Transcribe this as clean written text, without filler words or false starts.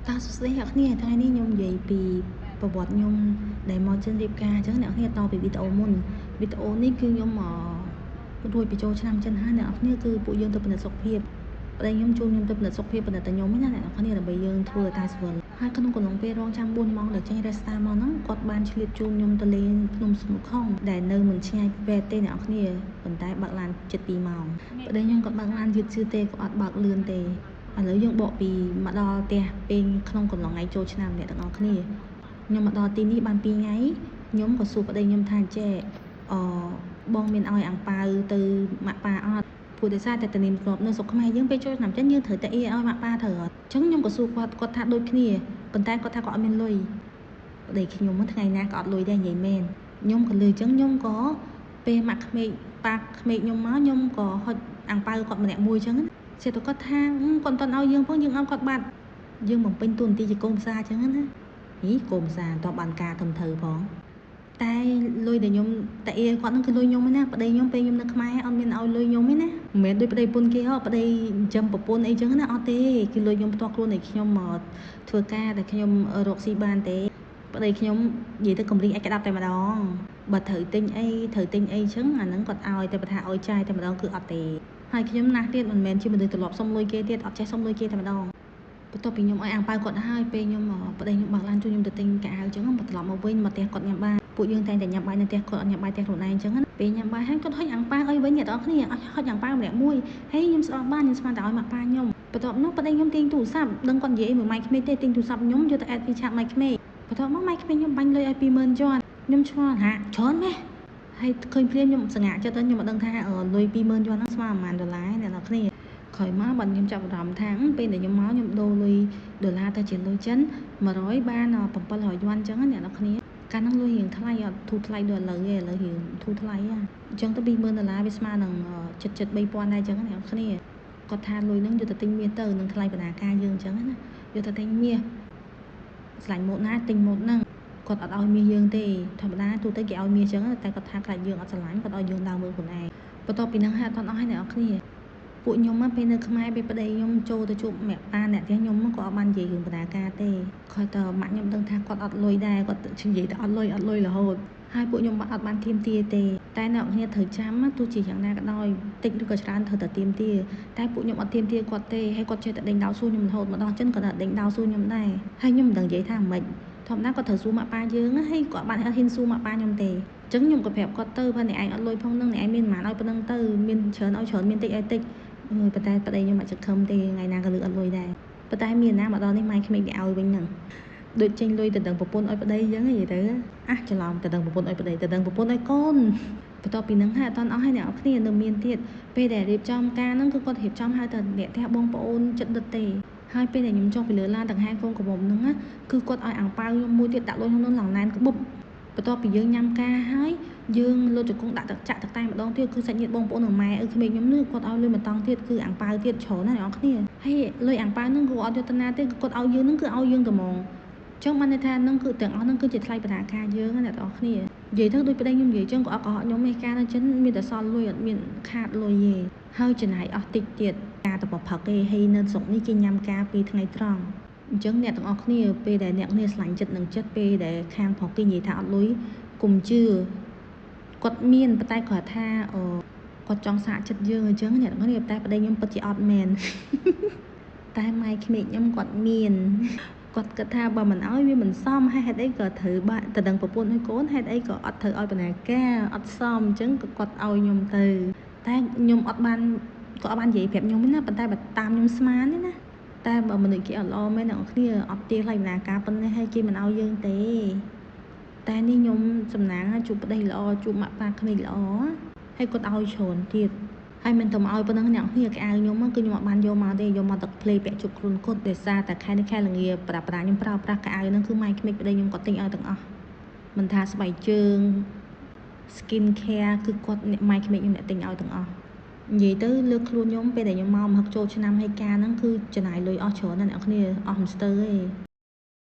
តើសួស្តីអ្នកគ្នាថ្ងៃនេះខ្ញុំនិយាយពីប្រវត្តិខ្ញុំដែលមកចិនរៀបការអញ្ចឹងអ្នកគ្នាតពីវីដេអូមុនវីដេអូនេះគឺខ្ញុំរួចពីចូលឆ្នាំចិនហើយអ្នកគ្នាគឺពួកយើងទៅពិនិត្យសុខភាពប្តីខ្ញុំជូនខ្ញុំទៅពិនិត្យសុខភាពពិនិត្យតែខ្ញុំណាអ្នកគ្នាដើម្បីយើងធ្វើតែស្វិលហើយក្នុងកំឡុងពេលរងចាំ4ម៉ោងដែលចេញរេស្តាមកហ្នឹងគាត់បានឆ្លៀតជូនខ្ញុំទៅលេងភ្នំស្មុខងដែលនៅមិនឆ្ងាយពីពេទ្យទេអ្នកគ្នាប៉ុន្តែបើកឡាន72ម៉ោងប្តីខ្ញុំគាត់បើកឡានយឺតជឿទេគាត់អត់បើកលឿនទេឥឡូវយើងបកពីមកដល់ផ្ទះពេលក្នុងកំឡុងថ្ងៃចូលឆ្នាំអ្នកទាំងអស់គ្នាខ្ញុំមកដល់ទីនេះបាន2ថ្ងៃខ្ញុំក៏សួរប្តីខ្ញុំថាចេះអបងមានឲ្យអាំងប៉ាវទៅម៉ាក់ប៉ាអត់ព្រោះដោយសារតែតនីមធ្លាប់នៅស្រុកខ្មែរយើងពេលចូលឆ្នាំចិនយើងត្រូវតែអៀឲ្យម៉ាក់ប៉ាត្រូវអត់អញ្ចឹងខ្ញុំក៏សួរគាត់គាត់ថាដូចគ្នាប៉ុន្តែគាត់ថាគាត់អត់មានលុយប្តីខ្ញុំថ្ងៃណាក៏អត់លុយដែរនិយាយមែនខ្ញុំក៏លឺអញ្ចឹងខ្ញុំក៏ពេលម៉ាក់ក្មេកប៉ាក្មេកខ្ញុំមកខ្ញុំក៏ហុចអាំងប៉ាវគាត់ម្នាក់មួយអញ្ចឹងចេះតែគាត់ថាគាត់មិនតន់ឲ្យយើងផងយើងឲ្យគាត់បាត់យើងបំពេញតួនាទីជាកូនផ្សារអញ្ចឹងណាហីកូនផ្សារតបានការធំធ្វើផងតែលុយដែលខ្ញុំតែអៀគាត់ហ្នឹងគឺលុយខ្ញុំណាប្តីខ្ញុំពេលខ្ញុំនៅខ្មែរអត់មានឲ្យលុយខ្ញុំទេណាមិនមែនដូចប្តីប្រពន្ធគេហ៎ប្តីចិញ្ចឹមប្រពន្ធអីចឹងណាអត់ទេគឺលុយខ្ញុំផ្ទាល់ខ្លួនដែលខ្ញុំមកធ្វើការដែលខ្ញុំរកស៊ីបានទេប្តីខ្ញុំនិយាយទៅកំរីអាចក្តាប់តែម្ដងបើត្រូវទិញអីត្រូវទិញអីចឹងអាហ្នឹងគាត់ឲ្យតែបើថាឲ្យចាយតែម្ដងគឺអត់ទេហើយខ្ញុំណាស់ទៀតមិនមែនជាមនុស្សត្រឡប់សុំលុយគេទៀតអត់ចេះសុំលុយគេតែម្ដងបន្ទាប់ពីខ្ញុំឲ្យអាំងប៉ាវគាត់ហើយពេលខ្ញុំប្តីខ្ញុំបើកឡានជួយខ្ញុំទៅទិញកៅអៅចឹងមកត្រឡប់មកវិញមកផ្ទះគាត់ញ៉ាំបាយពួកយើងតែងតែញ៉ាំបាយនៅផ្ទះគាត់អត់ញ៉ាំបាយផ្ទះខ្លួនឯងចឹងណាពេលញ៉ាំបាយហើយគាត់ហុចអាំងប៉ាវឲ្យវិញអ្នកទាំងអស់គ្នាហុចអាំងប៉ាវម្នាក់មួយហើយខ្ញុំស្ដាប់បានខ្ញុំស្មានតែឲ្យម៉ាក់ប៉ាខ្ញុំបន្ទាប់នោះប្តីខ្ញុំទាញទូរស័ព្ទដឹងគាត់និយាយមួយម៉ៃក្មេកទេទាញទូរស័ព្ទខ្ញុំយកទៅអេដ WeChat ម៉ៃក្មេកបន្ទាប់មកម៉ៃក្មេកខ្ញុំបាញ់លុយឲ្យ20000យួនខ្ញុំឆ្ងល់ហាច្រើនម៉េះហើយឃើញភ្លាមខ្ញុំសង្ហាចិត្តខ្ញុំមិនដឹងថាលុយ20000យួនហ្នឹងស្មើប្រហែលដុល្លារអ្នកនរគ្នាក្រោយមកបានខ្ញុំចាប់អារម្មណ៍ថាពេលដែលខ្ញុំមកខ្ញុំដូរលុយដុល្លារទៅជាលុយចិន100បាន700យួនអញ្ចឹងអ្នកនរគ្នាកាលហ្នឹងលុយរៀងថ្លៃអត់ធូរថ្លៃដូចឥឡូវទេឥឡូវរៀងធូរថ្លៃអញ្ចឹងទៅ20000ដុល្លារវាស្មើនឹងជិត3000ដែរអញ្ចឹងអ្នកនរគ្នាគាត់ថាលុយហ្នឹងយកទៅទិញមាសទៅនឹងថ្លៃបណ្ណាការយើងអញ្ចឹងណាយកទៅទិញមាសស្លាញ់ម៉ូតណាទិញម៉ូតហ្នឹងគាត់អត់ឲ្យមាសយើងទេធម្មតាទូទៅគេឲ្យមាសអញ្ចឹងតែគាត់ថាខ្លាចយើងអត់ស្រឡាញ់គាត់ឲ្យយើងដើរមើលខ្លួនឯងបន្ទាប់ពីហ្នឹងហើយអត់អស់ហើយអ្នកនរគ្នាពួកខ្ញុំពេលនៅខ្មែរពេលប្តីខ្ញុំចូលទៅជួបម៉ាក់ប៉ាអ្នកផ្ទះខ្ញុំក៏អត់បាននិយាយរឿងបណ្ណាការទេគាត់តែម៉ាក់ខ្ញុំដឹងថាគាត់អត់លុយដែរគាត់និយាយតែអត់លុយអត់លុយរហូតហើយពួកខ្ញុំអត់បានទាមទារទេតែអ្នកគ្នាត្រូវចាំទោះជាយ៉ាងណាក៏ដោយតិចឬក៏ច្រើនត្រូវតែទាមទារតែពួកខ្ញុំអត់ទាមទារគាត់ទេហើយគាត់ចេះតែដេញដោលសួរខ្ញុំរហូតមកដល់ចិនក៏ដេញដោលសួរខ្ញុំដែរហើយខ្ញុំមិនដឹងនិយាយថាម៉េចធម្មតាគាត់ត្រូវសួរម៉ាក់ប៉ាយើងហើយគាត់បានអត់ហ៊ានសួរម៉ាក់ប៉ាខ្ញុំទេអញ្ចឹងខ្ញុំក៏ប្រាប់គាត់ទៅថាអ្នកឯងអត់លុយផងនឹងអ្នកឯងមានប៉ុន្មានឲ្យប៉ុណ្្នឹងទៅមានច្រើនឲ្យច្រើនមានតិចឲ្យតិចប៉ុន្តែប្តីខ្ញុំអត់ចង្ឃឹមទេថ្ងៃណាក៏លឺអត់លុយដែរប៉ុន្តែមានណាមកដល់នេះម៉ែក្មេកគេឲ្យវិញហ្នឹងដូចចេញលុយទៅដឹងប្រពន្ធឲ្យប្តីអញ្ចឹងនិយាយទៅអះច្រឡំទៅដឹងប្រពន្ធឲ្យប្តីទៅដឹងប្រពន្ធឲ្យកូនបន្ទាប់ពីហ្នឹងហើយអត់តអស់ហើយអ្នកនរគ្នានៅមានទៀតពេលដែលរៀបចំការហ្នឹងគឺគាត់រៀបចំឲ្យតែអ្នកផ្ទះបងប្អូនចិត្តដិតទេហើយពេលដែលខ្ញុំចុះពីលើឡានដង្ហែកូនក្រមុំហ្នឹងគឺគាត់ឲ្យអាំងប៉ាវខ្ញុំមួយទៀតដាក់លុយក្នុងនោះឡើងណែនក្បប់បន្ទាប់ពីយើងញ៉ាំការហើយយើងលុតជង្គង់ដាក់ទឹកចាក់ទឹកតែម្ដងទៀតគឺសាច់ញាតិបងប្អូននិងម៉ែឪក្មេកខ្ញុំនេះគាត់ឲ្យលុយមួយតង់ទៀតគឺអាំងប៉ាវទៀតច្រើនណាស់អ្នកនរគ្នាហើយលុយអាំងប៉ាវហ្នឹងគឺអត់យកទៅណាទេគឺគាត់ឲ្យយើងហ្នឹងគឺឲ្យយើងតែហ្មងចឹងបានន័យថាហ្នឹងគឺទាំងអស់ហ្នឹងគឺជាថ្លៃបណ្ណាការយើងណាអ្នកទាំងអស់គ្នានិយាយទៅដូចប្តីខ្ញុំនិយាយចឹងក៏អត់កុហកខ្ញុំទេការនៅចិនមានតែសល់លុយអត់មានខាតលុយទេហើយចំណាយអស់តិចទៀតការទៅប្រផឹកទេហើយនៅស្រុកនេះគេញ៉ាំការពីថ្ងៃត្រង់អញ្ចឹងអ្នកទាំងអស់គ្នាពេលដែលអ្នកគ្នាស្រឡាញ់ចិត្តនឹងចិត្តពេលដែលខាងប្រុសគេនិយាយថាអត់លុយកុំជឿគាត់មានប៉ុន្តែគាត់ថាគាត់ចង់សាកចិត្តយើងអញ្ចឹងអ្នកទាំងគ្នាតែប្តីខ្ញុំពិតជាអត់មែនតែម៉ែក្មេកខ្ញុំគាត់មានគាត់គិតថាបើមិនឲ្យវាមិនសមហើយហេតុអីក៏ត្រូវបាក់ទៅដឹងប្រពន្ធឲ្យកូនហេតុអីក៏អត់ត្រូវឲ្យបណ្ណាការអត់សមអញ្ចឹងក៏គាត់ឲ្យខ្ញុំទៅតែខ្ញុំអត់បានគាត់អត់បាននិយាយប្រាប់ខ្ញុំទេណាប៉ុន្តែបើតាមខ្ញុំស្មានទេណាតែបើមនុស្សគេអត់ល្អមែនអ្នកនរគ្នាអត់ទាថ្លៃបណ្ណាការប៉ុណ្ណេះហើយគេមិនឲ្យយើងទេតែនេះខ្ញុំសំណាងជួបប្តីល្អជួបម៉ាក់ប៉ាក្មេកល្អហើយគាត់ឲ្យច្រើនទៀតហើយមិនទៅឲ្យប៉ុណ្ណឹងអ្នកគ្នាកៅខ្ញុំគឺខ្ញុំអត់បានយកមកទេយកមកទឹកភ្លេពាក់ជប់ខ្លួនគាត់ដោយសារតែខែនេះខែល្ងាប្រាប្រាខ្ញុំប្រើប្រាស់កៅហ្នឹងគឺម៉ែក្មេកប្តីខ្ញុំគាត់ទិញឲ្យទាំងអស់មិនថាស្បែកជើង skin care គឺគាត់អ្នកម៉ែក្មេកខ្ញុំអ្នកទិញឲ្យទាំងអស់និយាយទៅលើខ្លួនខ្ញុំពេលដែលខ្ញុំមកហឹកចូលឆ្នាំហើយការហ្នឹងគឺចំណាយលុយអស់ច្រើនណាស់អ្នកគ្នាអស់មិនស្ទើរទេ